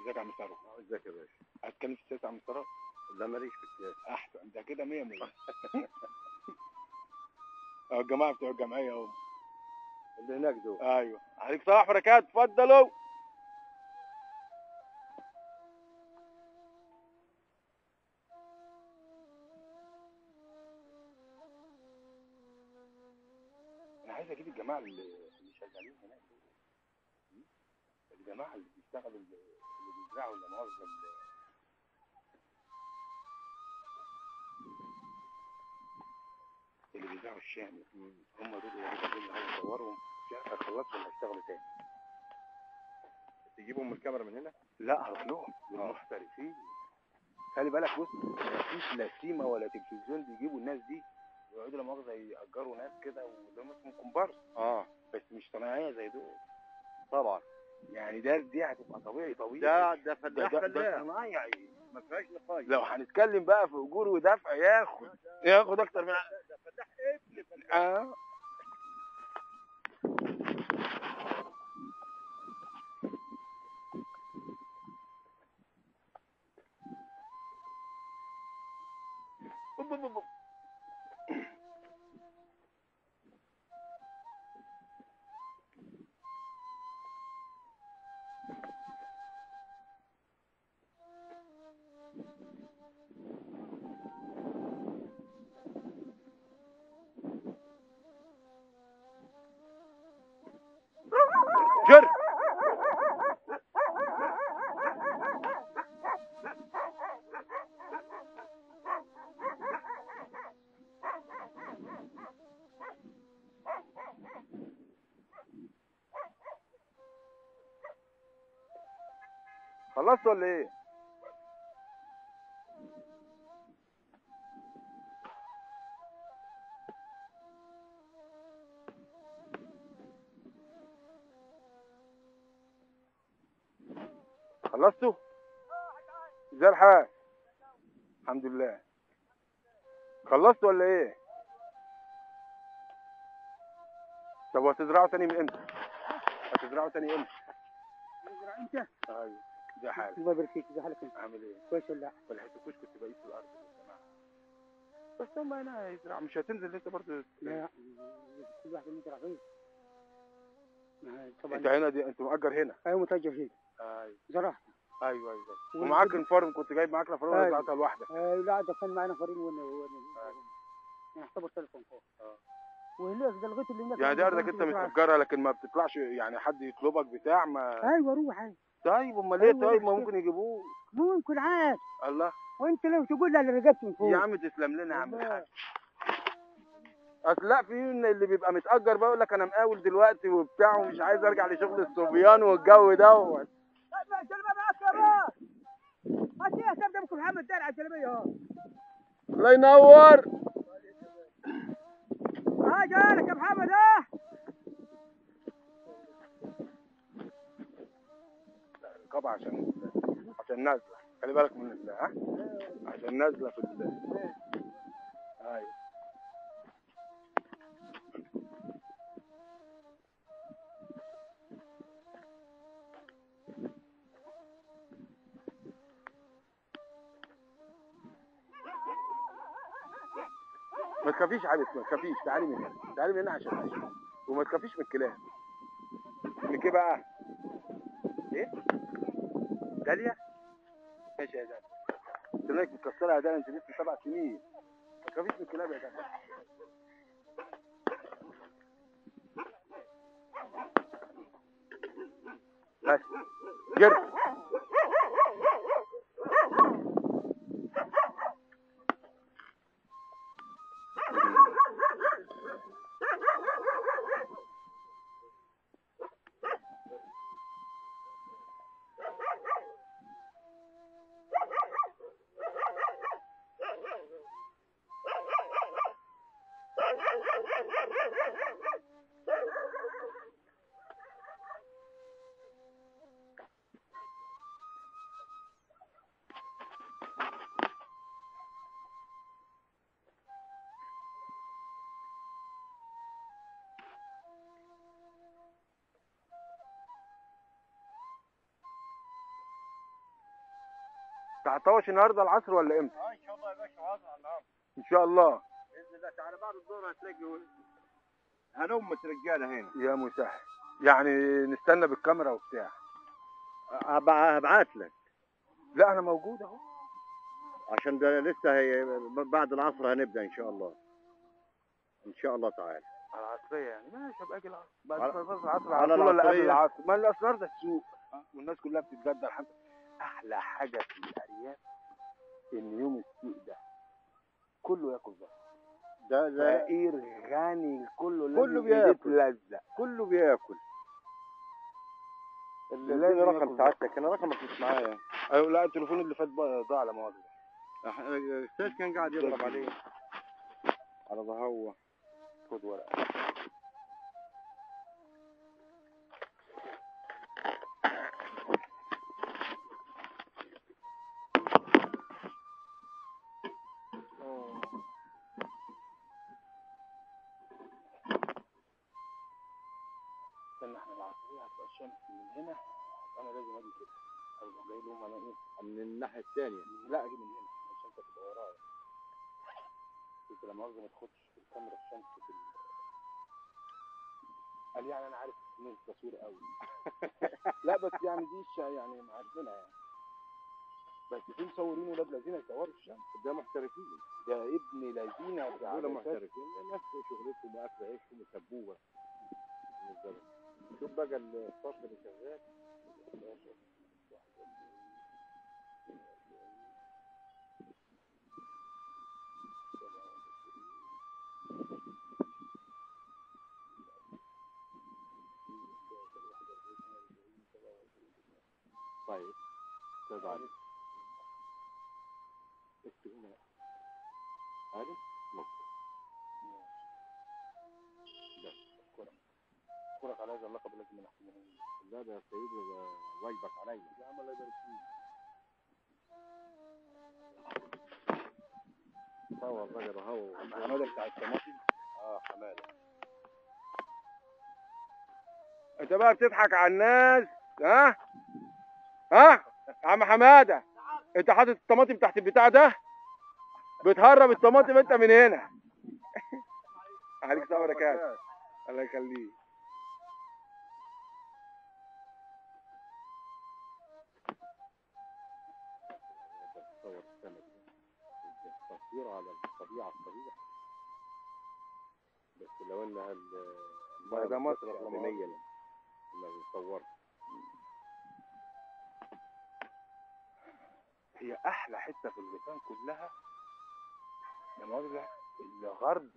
ازيك يا عم ثروت؟ ازيك يا باشا؟ هتكلم في السياسة يا عم ثروت؟ لا ماليش في السياسة. احسن، ده كده 100 100. اهو الجماعة بتوع الجمعية اهو اللي هناك دول. ايوه عليك صلاح بركات، اتفضلوا. انا عايز اجيب الجماعة اللي شغالين هناك دول، الجماعة اللي بيشتغلوا اللي بيزرعوا لا مؤاخذة اللي بيزرعوا الشام، هم دول اللي عايزين يصورهم. مش عارف هيخلصوا ولا هيشتغلوا تاني. تجيبهم من الكاميرا من هنا؟ لا هروح لهم، دول محترفين. خلي بالك، بص مفيش لا سيما ولا تلفزيون بيجيبوا الناس دي، ويقعدوا لا مؤاخذة يأجروا ناس كده واللي هم اسمهم كومبارس. بس مش صناعية زي دول طبعا. يعني ده دي هتبقى طبيعي طبيعي. ده فلاح ده صنايعي ما فيهاش نقاش. لو هنتكلم بقى في اجور ودفع ياخد اكتر من ده فلاح ابن فلاح. جر. خلصت ولا ايه؟ خلصتوا؟ ازي الحال؟ الحمد لله. خلصتوا ولا ايه؟ طب وهتزرعوا تاني من امتى؟ هتزرعوا تاني امتى؟ نزرع امتى؟ ايوه. ازي حالك؟ الله يبارك فيك، ازي حالك انت؟ عامل ايه؟ كويس ولا لا؟ ما لحقتكوش، كنت بقيس الارض يا جماعة. بس هم هنا هيزرعوا، مش هتنزل لسه برضه؟ لا كل واحد يزرع فيه. طبعا انت هنا دي انت مأجر هنا؟ ايوه متأجر هنا. ايوه زرعت. ايوه ايوه. ومعاك الفرن، كنت جايب معاك نفرين ولا زرعتها لوحدك؟ ايوه لا ده كان معانا نفرين نعتبر ثلاث انفار. وهناك ده الغيط اللي هناك يعني دي ارضك انت متأجرها، لكن ما بتطلعش يعني حد يطلبك بتاع ما. ايوه روح. ايوه طيب امال ايه؟ طيب ما ممكن يجيبوه. ممكن عاد. الله. وانت لو تقول لي رجعت من فوق يا عم تسلم لنا يا عم الحاج. اصل لا في اللي بيبقى متأجر بقى يقول لك انا مقاول دلوقتي وبتاع ومش عايز ارجع لشغل الصبيان والجو دوت. الله ينور. ها جالك يا محمد. ها الرقابة عشان نازلة، خلي بالك من ها، عشان نازلة في ال. ايوه ما تخافيش يا حبيبتي، ما تخافيش، تعالي من هنا، تعالي من هنا عشان عشان وما تخافيش من الكلاب. من ايه بقى؟ ايه؟ داليا؟ ماشي يا داليا. سنانك متكسرة يا داليا، انت لسه 7 سنين. ما تخافيش من الكلاب يا داليا. ماشي جري. هتطوش النهارده العصر ولا امتى؟ ان شاء الله يا باشا، عصر النهارده ان شاء الله باذن الله تعالى. بعد الظهر هتلاقي هنمة رجاله هنا يا مسهل. يعني نستنى بالكاميرا وبتاع. هبعت لك. لا انا موجود اهو، عشان ده لسه هي بعد العصر هنبدا ان شاء الله. ان شاء الله تعالى على العصرية يعني. ماشي، هبقى اجي العصر بعد صلاة العصر على طول ولا قبل العصر؟ ما النهارده السوق والناس كلها بتتغدى. الحمد لله. احلى حاجة في الارياف ان يوم السوق ده كله ياكل بس. ده فقير غني كله بياكل، كله بياكل. اديني رقم سعادتك، انا رقمك مش معايا. ايوه لا التليفون اللي فات ضاع لا مؤاخذة. الاستاذ كان قاعد يضرب عليه على ظهره. خد ورقة. استنى، احنا العصرية هتبقى الشمس من هنا، انا لازم اجي كده. اروح جاي لهم انا ايه؟ من الناحية الثانية. لا اجي من هنا عشان انت تبقى ورايا. انت لا مؤاخذة ما تاخدش الكاميرا الشمس في قال يعني انا عارف من التصوير قوي. لا بس يعني دي يعني عارفينها يعني. بس في مصورين ولاد لذينه يصوروا الشمس، ده محترفين، ده ابن لذينه، دول محترفين، ناس شغلتهم واكل عيشهم وسبوبه. شوف بقى الصف اللي شغال. طيب استاذ علي اكتب هنا علي نقطة. اشكرك اشكرك على هذا اللقب الذي منحتني. لا ده يا سيدي ده واجبك عليا. يا عم الله يبارك فيك. صور بقى ده هو حمادة بتاع الطماطم. حمادة. انت بقى بتضحك على الناس. ها ها يا عم حمادة، انت حاطط الطماطم تحت البتاع ده، بتهرب الطماطم انت من هنا. عليك صبرك يا الله يخليك. تصور السمك التصوير على الطبيعة الصحيحة، بس لو انها المية ده مصر لما بنصورها. هي احلى حتة في الغيطان كلها لا مؤاخذة الغرب،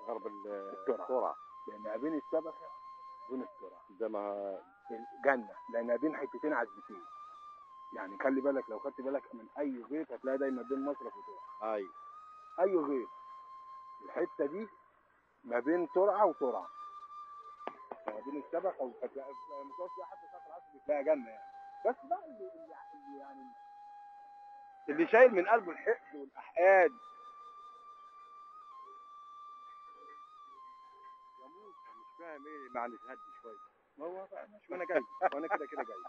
غرب الترعه، لانها بين السبكه وبين الترعه. ده ما جنة، لانها بين حتتين عزبتين. يعني خلي بالك، لو خدت بالك من اي غيط هتلاقي دايما بين مصرف وترعه. ايوه اي غيط الحتة دي ما بين ترعه وترعه، ما بين السبكه وهتلاقي متوسط حتى ساعة العصر بتلاقي جنة يعني. بس بقى اللي يعني اللي شايل من قلبه الحقد والاحقاد. يا موسى مش فاهم ايه معنى تهدي شوية. ما هو مش، ما انا جاي، وانا كده كده جاي.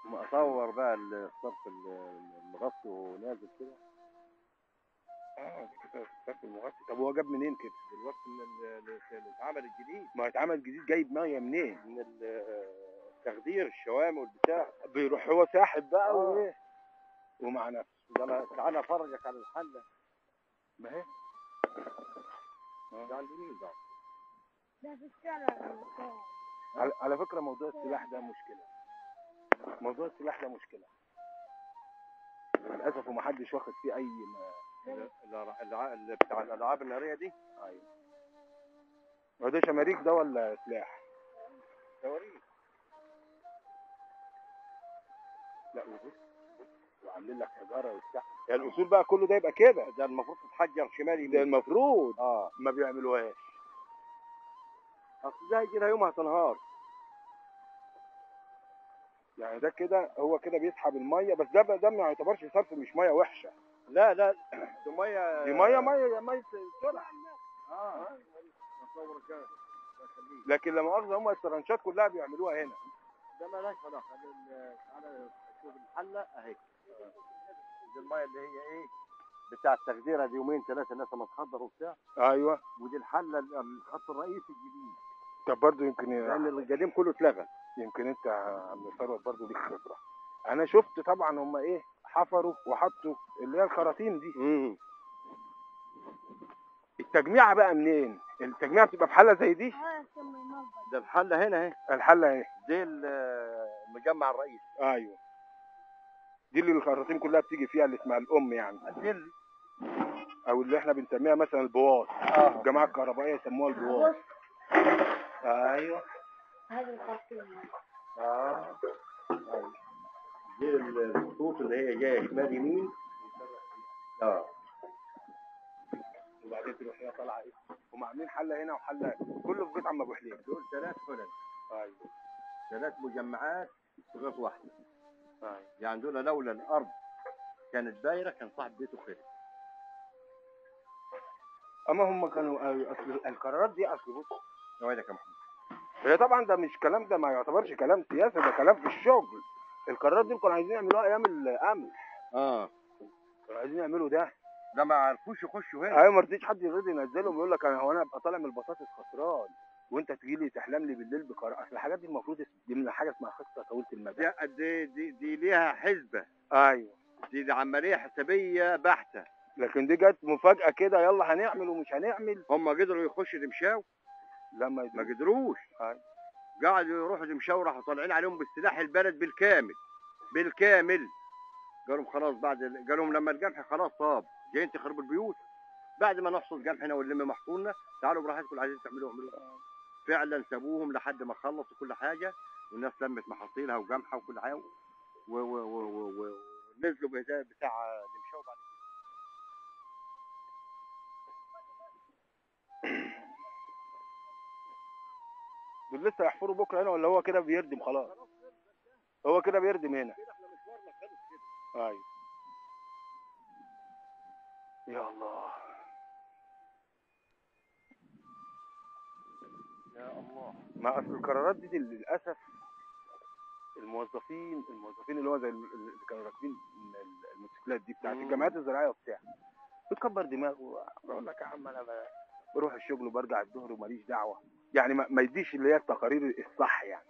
اصور بقى الصرف المغطي ونازل كده. كده الصرف المغطي. طب هو جاب منين كده؟ دلوقتي من اللي اتعمل الجديد. ما اتعمل جديد، جايب مية منين؟ من التخدير الشوام والبتاع. بيروح هو ساحب بقى وايه ومع نفسه. ده انا تعالى افرجك على الحلة. ما هي ده عند مين ده؟ ده في الشارع. على فكرة موضوع السلاح ده مشكلة. موضوع السلاح ده مشكلة للاسف، ومحدش واخد فيه اي اللي بتاع الالعاب النارية دي. ايوه هو ده شماريك ده ولا سلاح؟ صواريخ. لا وبص وعاملين لك حجارة وبتاع. يعني الاصول بقى كله ده يبقى كده، ده المفروض تتحجر شمالي، ده المفروض. ما بيعملوهاش. اصل ده هيجي لها يوم هتنهار. يعني ده كده هو كده بيسحب المية، بس ده ما يعتبرش صرف، مش مية وحشة. لا لا دي مية، دي مية مية مية الترعه. لكن لما مؤاخذة هم الترنشات كلها بيعملوها هنا. ده مالهاش علاقة. تعالى شوف الحلة اهي، دي المية اللي هي ايه بتاع التخديره دي، يومين ثلاثة الناس ما تخدر وبتاع. ايوه، ودي الحلة الخط الرئيسي الجديد. طب برضه يمكن لان القديم كله اتلغى. يمكن انت يا عم ثروت برضه ليك خبره. انا شفت طبعا هم ايه حفروا وحطوا اللي هي الخراطيم دي. التجميعه بقى منين؟ التجميعه بتبقى في حله زي دي؟ ده الحلة هنا اهي. الحلة اهي دي المجمع الرئيسي. ايوه، دي اللي الخراطيم كلها بتيجي فيها، اللي اسمها الام يعني، دي او اللي احنا بنسميها مثلا البواط. الجماعة الكهربائية يسموها البواط. ايوه، هذه الخراطيم. ايوه، دي الخطوط اللي هي جاية شمال يمين. وبعدين تروح هي طالعه ايه؟ هم عاملين حله هنا وحله كله في بيت عم ابو حليم. دول 3 حلل. ايوه، 3 مجمعات في غيط واحدة. ايوه، يعني دول لولا الارض كانت بايره كان صاحب بيته خير. اما هم كانوا اصل القرارات دي، اصل بص اوعدك يا محمد، هي طبعا ده مش كلام، ده ما يعتبرش كلام سياسة، ده كلام في الشغل. القرارات دي كانوا عايزين يعملوها ايام القمح. كانوا عايزين يعملوا ده، ده ما عرفوش يخشوا هنا. ايوه، ما رضيش حد يرضي ينزلهم، يقول لك انا هو انا ابقى طالع من البطاطس خسران وانت تجي لي تحلم لي بالليل بقرار. اصل الحاجات دي المفروض دي من حاجة اسمها خطه طويلة المدى. دي ليها حسبه. ايوه، دي عملية حسابيه بحته. لكن دي جت مفاجاة كده، يلا هنعمل ومش هنعمل. هم قدروا يخشوا دمشاو؟ لا، ما قدروش. قعدوا يروحوا دمشاو، راحوا طالعين عليهم بالسلاح البلد بالكامل بالكامل. قالوا خلاص بعد قالوا لما القمح خلاص طاب جايين تخربوا البيوت، بعد ما نحصد قمحنا ونلم محصولنا تعالوا براحتكم اللي عايزين تعملوه اعملوه. فعلا سابوهم لحد ما خلصوا كل حاجة، والناس لمت محاصيلها وقمحها وكل حاجة ونزلوا بتاع دمشاو بعد. دول لسه يحفروا بكره هنا ولا هو كده بيردم خلاص؟ هو كده بيردم هنا. كده احنا مشوارنا خلص كده. ايوه. يا الله يا الله. ما اصل القرارات دي للاسف الموظفين اللي هو زي اللي كانوا راكبين الموتوسيكلات دي بتاعت الجامعات الزراعية وبتاع، بتكبر دماغه. بقول لك يا عم انا بروح الشغل وبرجع الظهر وماليش دعوه، يعني ما يديش اللي هي التقارير الصح، يعني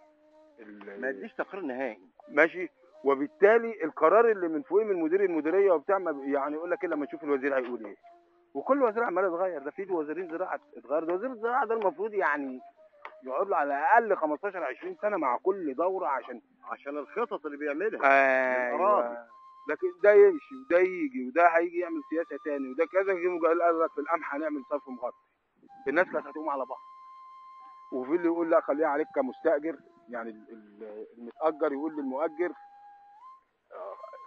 ما يديش تقرير نهائي. ماشي. وبالتالي القرار اللي من فوقيه من مدير المديرية وبتاع يعني يقول لك ايه لما نشوف الوزير هيقول ايه، وكل وزير عمال يتغير. ده في وزيرين زراعة اتغير، ده وزير الزراعة ده المفروض يعني يقعد له على الاقل 15 20 سنة مع كل دوره عشان الخطط اللي بيعملها. ايوه. لكن ده يمشي وده يجي وده هيجي يعمل سياسة تاني وده كذا، قال لك في القمح هنعمل صرف مغطي، الناس كانت هتقوم على بعض. وفي اللي يقول لا خليها عليك كمستاجر، يعني المتاجر يقول للمؤجر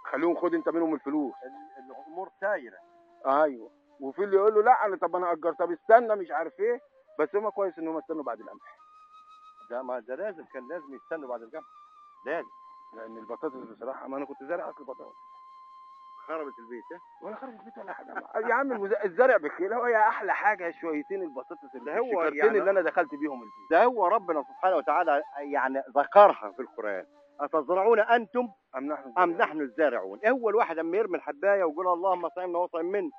خليهم خد انت منهم الفلوس، الامور سايرة. ايوه. وفي اللي يقول له لا انا طب انا اجر، طب استنى مش عارف ايه. بس هما كويس ان هم استنوا بعد القمح. ده ما ده لازم، كان لازم يستنوا بعد القمح لازم، لان البطاطس بصراحة ما انا كنت زارع اصل بطاطس خربت البيت. ولا خربت البيت ولا حاجة يا عم. الزرع بخير، هو يا احلى حاجة شويتين البطاطس اللي هو يعني اللي انا دخلت بيهم البيت. ده هو ربنا سبحانه وتعالى يعني ذكرها في القران، اتزرعون انتم ام نحن الزارعون. اول واحد اما يرمي الحبايه ويقول اللهم طعمنا واطعم منه،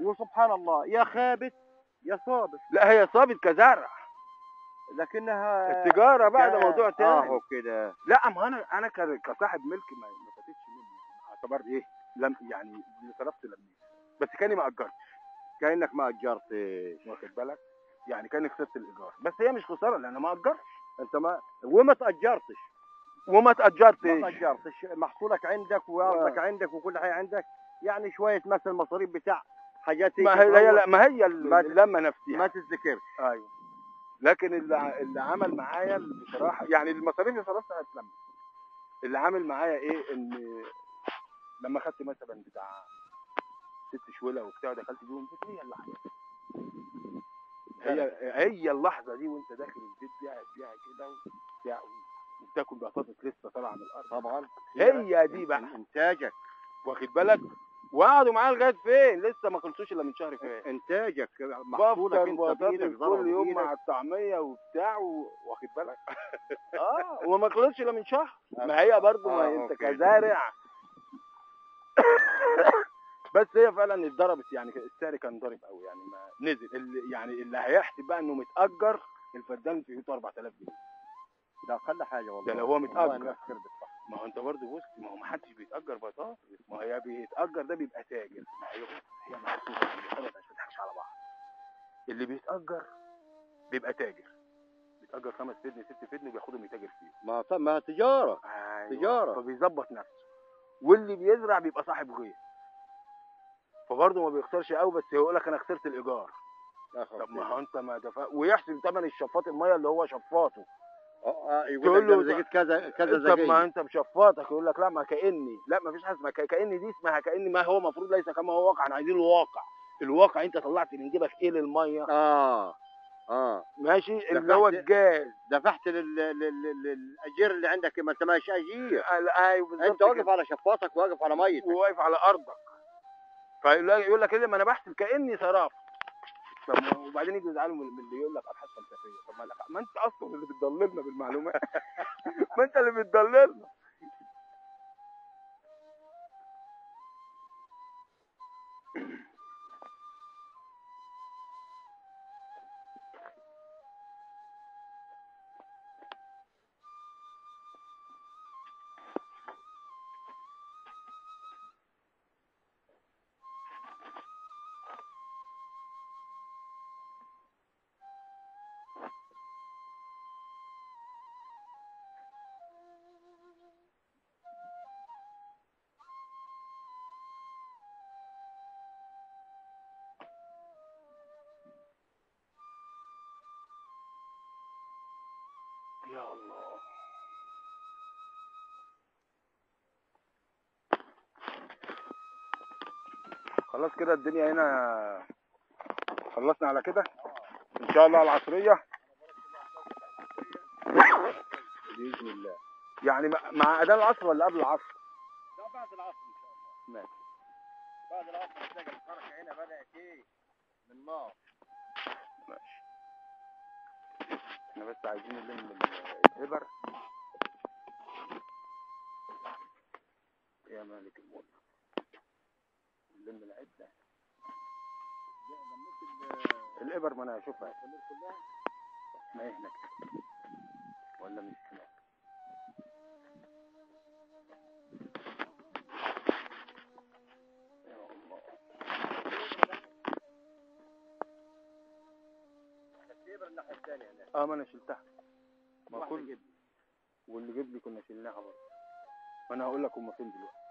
وسبحان الله يا خابت يا صابت. لا هي صابت كزرع، لكنها التجارة بقى ده موضوع تاني. اهو كده. لا ما انا كصاحب ملك ما فاتتش مني، اعتبر ايه لم يعني اللي صرفت لميت، بس كاني ما اجرتش. كانك ما اجرتش، واخد بالك؟ يعني كاني خسرت الايجار، بس هي مش خسارة لان ما اجرتش. انت ما وما تاجرتش، وما تاجرتش، ما تاجرتش، محصولك عندك وارضك عندك وكل حاجة عندك، يعني شوية مثلا مصاريف بتاع حاجات ما هي لا ما هي اللمة نفسها ما تتذكرش. ايوه. لكن اللي عمل معايا بصراحة يعني المصاريف اللي صرفتها هتلم. اللي عامل معايا ايه، ان لما خدت مثلا بتاع 6 شوله وبتاع دخلت بيهم البيت، هي اللحظة هي اللحظة دي وانت داخل البيت بيها كده وبتاع وبتاكل بطاطس لسه طالعه من الارض. طبعا هي دي بقى انتاجك، واخد بالك؟ وقعدوا معاه لغاية فين؟ لسه ما خلصوش الا من شهر فات. انتاجك محصولك انت بايدك كل يوم مع الطعمية وبتاع واخد بالك. وما خلصش الا من شهر. ما هي برضه ما انت كزارع. بس هي فعلا اتضربت يعني، السعر كان ضارب قوي يعني، ما نزل يعني اللي هيحسب بقى انه متاجر الفدان في 4000 جنيه. ده اقل حاجة والله، ده لو هو متاجر. ما هو انت برضه بص، ما هو ما حدش بيتاجر بطاطس، ما هي بيتاجر ده بيبقى تاجر، ما هي هي محسوبة عشان ما تضحكش على بعض. اللي بيتاجر بيبقى تاجر، بيتاجر 5 فدن 6 فدن وبياخدهم يتاجر فيهم. ما تجارة. أيوة. تجارة، فبيظبط نفسه. واللي بيزرع بيبقى صاحب غير، فبرضه ما بيخسرش قوي، بس يقول لك انا خسرت الايجار. طب ما هو انت ما دفع، ويحسب ثمن الشفاط المية اللي هو شفاطه. يقول له زجيت كذا كذا زجيت. طب ما انت مشفاطك، يقول لك لا ما كاني، لا ما فيش حاجة اسمها كاني، دي اسمها كاني، ما هو المفروض ليس كما هو واقع، احنا عايزين الواقع. الواقع انت طلعت من جيبك ايه للمية؟ ماشي، اللي هو الجاز. دفعت للاجير اللي عندك، ما انت مش اجير. ايوه بالظبط، انت واقف على شفاطك واقف على ميتك وواقف على ارضك. فيقول لك ايه، ما انا بحسب كاني صرافه. طب وبعدين يجوا يزعلوا من اللي يقول لك ابحاث فلسفية. طب ما انت اصلا اللي بتضللنا بالمعلومات. ما انت اللي بتضللنا. يا الله، خلاص كده الدنيا هنا خلصنا على كده ان شاء الله. العصرية باذن الله، يعني مع اذان العصر ولا قبل العصر؟ لا بعد العصر ان شاء الله. ماشي، بعد العصر تلاقي الحركة هنا بدات ايه من نار. ماشي، احنا بس عايزين نلم الابر. يا مالك الملك، نلم العدة. الابر ما انا هشوفها ما هي هناك ولا مش هناك؟ يا الله، الناحية الثانية هناك. ما انا شلتها، ما كل واللي جيب لي كنا شلناها برضه. ما انا هقول لك هم فين دلوقتي.